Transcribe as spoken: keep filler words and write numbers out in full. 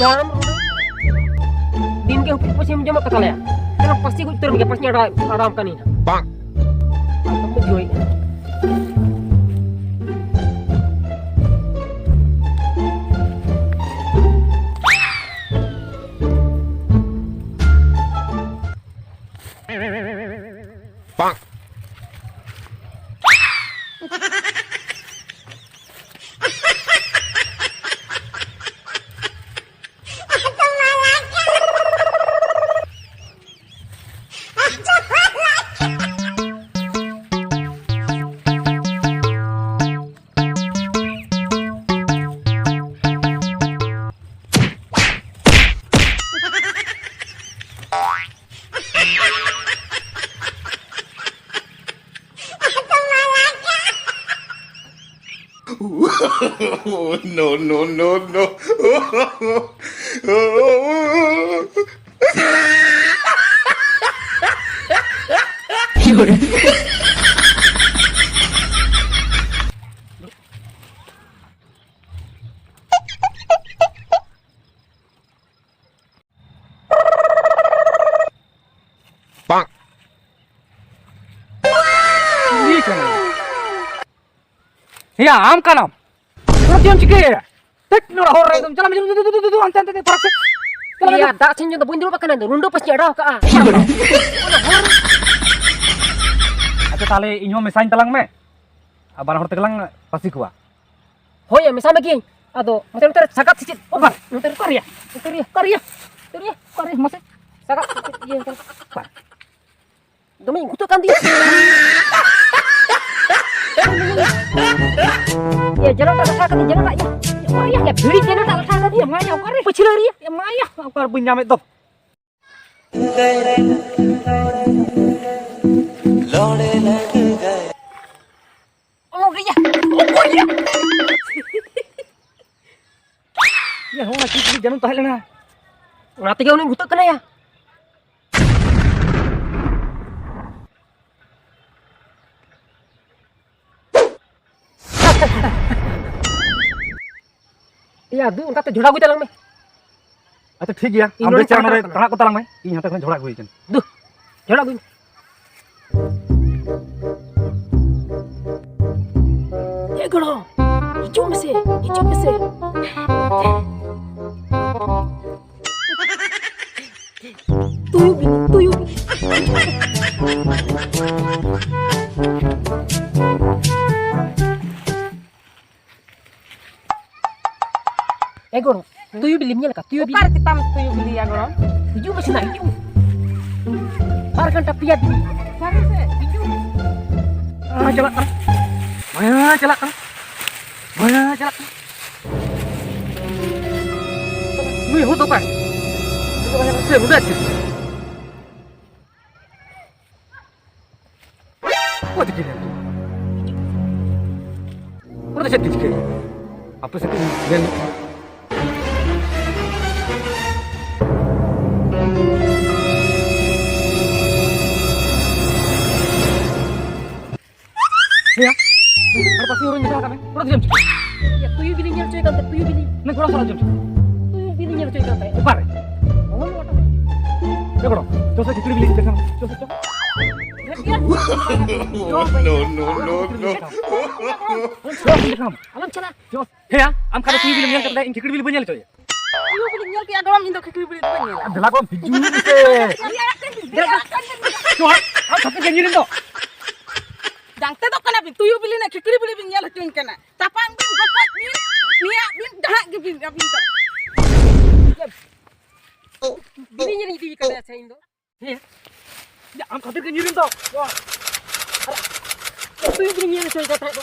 ᱡᱟᱢ ᱨᱩᱰᱟᱹ᱾ ᱫᱤᱱ ᱜᱮ ᱦᱩᱯᱤ ᱯᱟᱹᱥᱤᱢ ᱡᱚᱢᱮᱫ ᱠᱚ ᱛᱟᱞᱮᱭᱟ᱾ ᱪᱚᱞᱚ ᱯᱟᱹᱥᱤ ᱜᱚᱡ ᱩᱛᱟᱹᱨ ᱢᱮᱜᱮ, ᱯᱟᱹᱥᱤ ᱟᱲᱟᱜ, ᱟᱲᱟᱜ ᱠᱟᱹᱱᱟᱹᱧ ᱦᱟᱸᱜ᱾ ᱵᱟᱝ᱾ ᱟᱫᱚᱢ ᱵᱩᱡᱷᱟᱹᱣᱮᱫᱼᱟ᱾ No, no, no, no. ᱪᱤᱞᱤ ᱠᱟᱱᱟᱭ? ᱦᱮᱭᱟ, ᱟᱢ ᱠᱟᱱᱟᱢ? ᱱᱚᱰᱮ ᱪᱮᱫ ᱮᱢ ᱪᱤᱠᱟᱹᱭᱮᱫᱟ? ᱫᱮᱡ ᱱᱚᱰᱮ ᱦᱚᱨ ᱨᱮ ᱮᱠᱫᱚᱢ᱾ ᱪᱟᱞᱟᱜ ᱢᱮ, ᱫᱩ, ᱫᱩ, ᱫᱩ, ᱫᱩ, ᱫᱩ, ᱦᱟᱱᱛᱮ, ᱦᱟᱱᱛᱮ, ᱦᱟᱱᱛᱮ, ᱯᱷᱟᱨᱟᱠ ᱥᱮᱫ᱾ ᱪᱟᱞᱟᱜ ᱢᱮ, ᱮᱭᱟ, ᱫᱩ᱾ ᱫᱟᱜ ᱥᱮᱱ ᱡᱚᱝ ᱫᱚ ᱵᱟᱹᱧ ᱫᱩᱲᱩᱵ ᱟᱠᱟᱱᱟ, ᱤᱧ ᱫᱚ ᱨᱩᱸᱰᱟᱹ ᱯᱟᱹᱥᱤᱧ ᱟᱰᱟᱣ ᱠᱟᱜᱼᱟ᱾ ᱟᱪᱪᱷᱟ, ᱛᱟᱦᱞᱮ ᱤᱧ ᱦᱚᱸ ᱢᱮᱥᱟᱧ ᱛᱟᱞᱟᱝ ᱢᱮ᱾ ᱟᱨ ᱵᱟᱱᱟ ᱦᱚᱲ ᱛᱮᱜᱮ ᱞᱟᱝ ᱯᱟᱹᱥᱤ ᱠᱚᱣᱟ᱾ ᱦᱳᱭ, ᱢᱮᱥᱟ ᱢᱮ ᱜᱤᱭᱟᱹᱧ᱾ ᱟᱫᱚ ᱢᱟᱥᱮ ᱱᱚᱛᱮ ᱨᱮ ᱥᱟᱜᱟᱫ ᱥᱮ ᱪᱮᱫ? ᱚᱠᱟ? ᱱᱚᱛᱮ ᱨᱮ ᱚᱠᱟᱨᱮᱭᱟ? ᱱᱚᱛᱮ ᱨᱮᱭᱟ, ᱚᱠᱟᱨᱮᱭᱟ? ᱱᱚᱛᱮ ᱨᱮᱭᱟ, ᱚᱠᱟᱨᱮ? ᱢᱟᱥᱮ ᱥᱟᱜᱟᱫ ᱥᱮ ᱪᱮᱫ? ᱤᱭᱟᱹ, ᱚᱠᱟ? ᱫᱚᱢᱮᱧ ᱜᱩᱛᱟᱹᱜ ᱠᱟᱱ ᱫᱤᱭᱟ᱾ ᱤᱭᱟᱹ, ᱡᱟᱱᱟᱢ ᱴᱟᱜ ᱞᱟᱴᱷᱟ ᱠᱟᱹᱫᱤᱧ, ᱡᱟᱱᱟᱢ ᱴᱟᱜ, ᱤᱭᱟᱹ, ᱚᱠᱟᱨᱮᱭᱟ? ᱤᱭᱟᱹ, ᱵᱷᱤᱲᱤ ᱡᱟᱱᱟᱢ ᱴᱟᱜ ᱞᱟᱴᱷᱟ ᱠᱟᱹᱫᱤᱧᱟ, ᱢᱟᱭᱟ, ᱚᱠᱟᱨᱮ? ᱯᱟᱹᱪᱷᱞᱟᱹ ᱨᱮᱭᱟ, ᱢᱟᱭᱟ, ᱚᱠᱟᱨᱮ ᱵᱟᱹᱧ ᱧᱟᱢᱮᱫ ᱫᱚ᱾ ᱭᱟ, ᱦᱚᱸ, ᱚᱱᱟ ᱪᱤᱞᱤ ᱪᱤᱞᱤ ᱡᱟᱹᱱᱩᱢ ᱛᱟᱦᱮᱸ ᱞᱮᱱᱟ᱾ ᱚᱱᱟ ᱛᱮᱜᱮ ᱩᱱᱤ ᱜᱩᱛᱟᱹᱜ ᱠᱟᱱᱟᱭᱟ᱾ ᱭᱟ, ᱫᱩ, ᱚᱱᱠᱟᱛᱮ ᱡᱷᱚᱲᱟ ᱟᱹᱜᱩᱭ ᱛᱟᱞᱟᱝ ᱢᱮ᱾ ᱟᱪᱪᱷᱟ, ᱴᱷᱤᱠ ᱜᱮᱭᱟ, ᱤᱧ ᱟᱢ ᱫᱚ ᱱᱚᱰᱮ ᱪᱮᱫ ᱪᱟᱞᱟᱜ ᱱᱚᱰᱮ ᱠᱟᱱᱟ᱾ ᱛᱟᱲᱟᱜ ᱠᱚ ᱛᱟᱞᱟᱝ ᱢᱮ, ᱤᱧ ᱦᱟᱱᱛᱮ ᱠᱷᱚᱱ ᱡᱷᱚᱲᱟ ᱟᱹᱜᱩᱭ ᱠᱟᱱᱟ᱾ ᱫᱩ, ᱡᱷᱚᱲᱟ ᱟᱹᱜᱩᱭ ᱢᱮ᱾ ᱮ ᱜᱚᱲᱚᱢ, ᱦᱤᱡᱩᱜ ᱢᱮᱥᱮ, ᱦᱤᱡᱩᱜ ᱢᱮᱥᱮ᱾ ᱛᱩᱭᱩ ᱵᱤᱞᱤ, ᱛᱩᱭᱩ ᱵᱤᱞᱤ᱾ ᱮ ᱜᱚᱲᱚᱢ, ᱛᱩᱭᱩ ᱵᱤᱞᱤᱢ ᱧᱮᱞ ᱟᱠᱟᱫ? ᱛᱩᱭᱩ ᱵᱤᱞᱤ᱾ ᱚᱠᱟᱨᱮ ᱪᱮᱛᱟᱢ ᱛᱩᱭᱩ ᱵᱤᱞᱤᱭᱟ ᱜᱚᱲᱚᱢ? ᱦᱤᱡᱩᱜ ᱢᱮᱥᱮ ᱱᱟ, ᱦᱤᱡᱩᱜ᱾ ᱵᱟᱨ ᱜᱷᱚᱱᱴᱟ ᱯᱮᱭᱟ ᱵᱤᱞᱤ᱾ ᱥᱟᱹᱨᱤ ᱥᱮ? ᱦᱤᱡᱩᱜ᱾ ᱦᱮᱸ, ᱪᱟᱞᱟᱜ ᱠᱟᱱᱟ᱾ ᱦᱮᱸ, ᱪᱟᱞᱟᱜ ᱠᱟᱱᱟ᱾ ᱦᱮᱸ, ᱪᱟᱞᱟᱜ ᱠᱟᱱᱟ᱾ ᱱᱩᱭ ᱦᱚᱲ ᱫᱚ ᱚᱠᱟᱭ? ᱥᱮ ᱱᱚᱰᱮ ᱟᱪᱪᱷᱟ᱾ ᱚᱠᱚᱭ ᱛᱟᱹᱠᱤᱱ ᱦᱮᱱᱟᱜ ᱠᱤᱱᱟ? ᱚᱸᱰᱮ ᱫᱚ ᱪᱮᱫ ᱠᱤᱱ ᱪᱤᱠᱟᱹᱭᱟ? ᱟᱯᱮ ᱥᱮᱫ ᱠᱤᱱ ᱧᱮᱞ ᱧᱚᱜ ᱠᱚᱣᱟ᱾ ᱦᱮᱸᱭᱟ, ᱟᱨ ᱯᱟᱥᱮ ᱦᱚᱨᱚᱧ ᱢᱮᱛᱟ ᱟᱠᱟᱫ ᱢᱮ, ᱚᱸᱰᱮ ᱫᱚ ᱪᱮᱫ ᱮᱢ ᱪᱤᱠᱟᱹᱭᱟ? ᱤᱭᱟᱹ, ᱛᱩᱭᱩ ᱵᱤᱞᱤ ᱧᱮᱞ ᱦᱚᱪᱚᱭ ᱠᱟᱱ ᱛᱟᱦᱮᱸ, ᱛᱩᱭᱩ ᱵᱤᱞᱤ᱾ ᱱᱩᱭ ᱜᱚᱲᱚᱢ ᱥᱟᱞᱟᱜ ᱪᱮᱫ ᱮᱢ ᱪᱤᱠᱟᱹᱭᱟ? ᱛᱩᱭᱩ ᱵᱤᱞᱤ ᱧᱮᱞ ᱦᱚᱪᱚᱭ ᱠᱟᱱ ᱛᱟᱦᱮᱸ᱾ ᱚᱠᱟᱨᱮ? ᱚᱱᱟ ᱚᱴᱟᱝ᱾ ᱮ ᱜᱚᱲᱚᱢ, ᱪᱚ ᱥᱮ ᱠᱷᱤᱪᱲᱤ ᱵᱤᱞᱤ ᱫᱮᱠᱷᱟᱣ ᱢᱮ, ᱪᱚ ᱥᱮ, ᱪᱚ᱾ No, no, no, no. ᱪᱚ, ᱫᱮᱠᱷᱟᱣ ᱢᱮ᱾ ᱟᱞᱚᱢ ᱪᱟᱞᱟᱜ᱾ ᱪᱚ᱾ ᱦᱮᱸᱭᱟ, ᱟᱢ ᱠᱷᱟᱱ ᱫᱚ ᱛᱩᱭᱩ ᱵᱤᱞᱤᱢ ᱧᱮᱞ ᱠᱮᱫᱟ, ᱤᱧ ᱠᱷᱤᱠᱲᱤ ᱵᱤᱞᱤ ᱵᱟᱹᱧ ᱧᱮᱞ ᱦᱚᱪᱚᱭᱟ᱾ ᱛᱩᱭᱩ ᱵᱤᱞᱤᱧ ᱧᱮᱞ ᱠᱮᱫᱟ ᱜᱚᱲᱚᱢ, ᱤᱧ ᱫᱚ ᱠᱷᱤᱠᱲᱤ ᱵᱤᱞᱤ ᱫᱚ ᱵᱟᱹᱧ ᱧᱮᱞᱟ᱾ ᱫᱮᱞᱟ ᱜᱚᱲᱚᱢ, ᱦᱤᱡᱩᱜ ᱢᱮᱥᱮ᱾ ᱪᱚ, ᱟᱢ ᱥᱟᱛᱮ ᱜᱮ ᱧᱮᱞ ᱫᱚ᱾ ᱡᱟᱝᱛᱮ ᱫᱚ ᱠᱟᱱᱟ ᱵᱤᱱ, ᱛᱩᱭᱩ ᱵᱤᱞᱤ ᱨᱮᱱᱟᱜ ᱠᱷᱤᱠᱲᱤ ᱵᱤᱞᱤ ᱵᱤᱱ ᱧᱮᱞ ᱦᱚᱪᱚᱧ ᱠᱟᱱᱟ᱾ ᱛᱟᱯᱟᱢ ᱵᱤᱱ, ᱜᱚᱯᱚᱡ ᱵᱤᱱ, ᱱᱤᱭᱟᱹ ᱵᱤᱱ ᱰᱟᱦᱟᱜ ᱜᱮᱵᱤᱱ ᱟᱹᱵᱤᱱ ᱫᱚ᱾ ᱵᱤᱞᱤ ᱧᱮᱞ ᱤᱫᱤ ᱠᱟᱫᱟ ᱥᱮ ᱤᱧ ᱫᱚ? ᱦᱮᱸ᱾ ᱭᱟ, ᱟᱢ ᱠᱷᱟᱹᱛᱤᱨ ᱜᱮ ᱧᱤᱨ ᱮᱱ ᱫᱚ᱾ ᱛᱩᱭᱩ ᱵᱤᱞᱤ ᱧᱮᱞ ᱦᱚᱪᱚᱭ ᱠᱟᱱ ᱛᱟᱦᱮᱸᱫ ᱫᱚ᱾